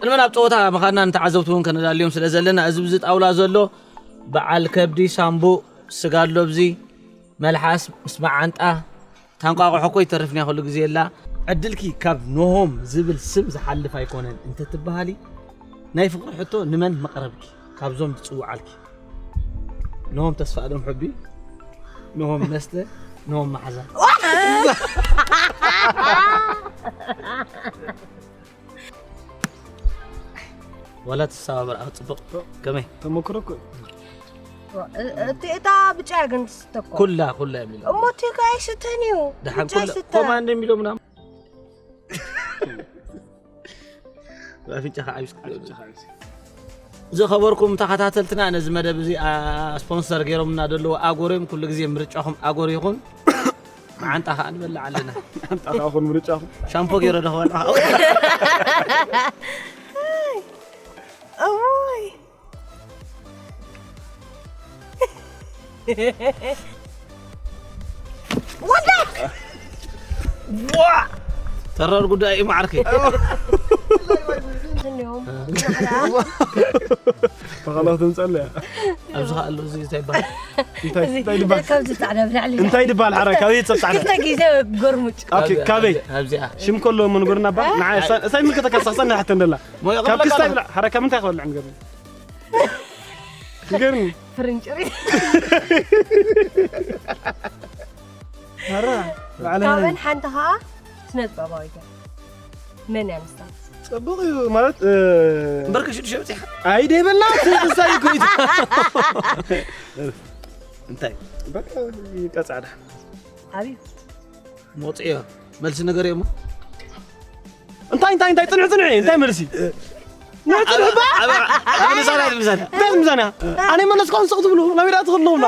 ንመን ኣብ ፀወታ ምኻድና ንተዓዘብቲ እውን ከነዳልዮም ስለ ዘለና፣ እዚ ብዚ ጣውላ ዘሎ በዓል ከብዲ ሳምቡእ፣ ስጋ ኣሎ፣ ብዚ መልሓስ ምስ መዓንጣ፣ ታንቋቑሖ እኮ ይተርፍንያ ኩሉ ግዜ የላ። ዕድልኪ ካብ ኖሆም ዝብል ስም ዝሓልፍ ኣይኮነን እንተትበሃሊ፣ ናይ ፍቕሪ ሕቶ ንመን መቕረብኪ ካብዞም ዝፅውዓልኪ? ኖሆም ተስፋ ኣለም ሕቢ፣ ኖሆም መስተ፣ ኖሆም መሓዛ። ዋላ ትሰባበር ኣብ ፅቡቕ። ከመይ? ተመክሮ እኮ እዩ። እቲ እታ ብጫ ግን ትስተ እኮ። ኩላ ኩላ የሚለው እሞ እቲ ከ ኣይስተን እዩ። ደሓን ብጫ ኩላ ይስተ። ኮማንድ የሚለው ምናምን ኣፍንጫኻ ዓብስ። ዝኸበርኩም ተኸታተልትና፣ ነዚ መደብ እዚ ኣ፣ ስፖንሰር ገይሮምና ዘለዉ ኣጎር እዮም። ኩሉ ግዜ ምርጫኹም ኣጎር ይኹን። መዓንጣ ኸኣ ንበልዕ ኣለና። ኣንጣ ኹን ምርጫኹም። ሻምፖ ገይረ ዶ ክበልዕ? እዋይ። ወደክ። ተረር ጉዳይ እዩ ማዓርከይ። እንዲሁም ተኸላው ትምፀለ። ኣብዚ ኸኣ ኣሎ፣ እዚ እንታይ ይበሃል? እንታይ እንታይ ድባል? ካብዚ ፃዕዳ ብላዕሊ እንታይ ድባል ሓራ ካበይ ጸብ ጻዕዳ? ክልተ ግዜ ጎርሙጭ። ኦኬ ካበይ? ኣብዚኣ። ሽም ከሎ መንጎርና ባ ንዓ እሳ እንታይ ምልከተካ ሳሳ ናይ ሓተን ደላ። ሞያ ካብ ክብለካ ክስታይ ኣለኹ። ብላ ሓራ ካብ ምንታይ ክበልዕ ንገርኒ? ንገርኒ። ፍርንጭሪ ሓራ ባዕልና ካብን ሓንቲ ከዓ ስነ ጥበባዊት እያ። መን እያ ንሳ? ጽቡቕ እዩ ማለት እ፣ እምበር ክሽዱ ሸብፂ። ኣይ ደይበላ ትንሳይ ይኩይት። እንታይ? በቃ ይቀጻዕዳ። ኣብዩ መውፅዮ መልሲ ነገር እሞ። እንታይ እንታይ እንታይ ጽንሕ ጽንሕ እንታይ መልሲ? ንዕ ጽንሕ ባ ምሳና ምሳና። እንታይ ምዛና? ኣነ መለስካውን ስቕ ትብሉ ናብ ኢዳ ትኽሉ ብላ።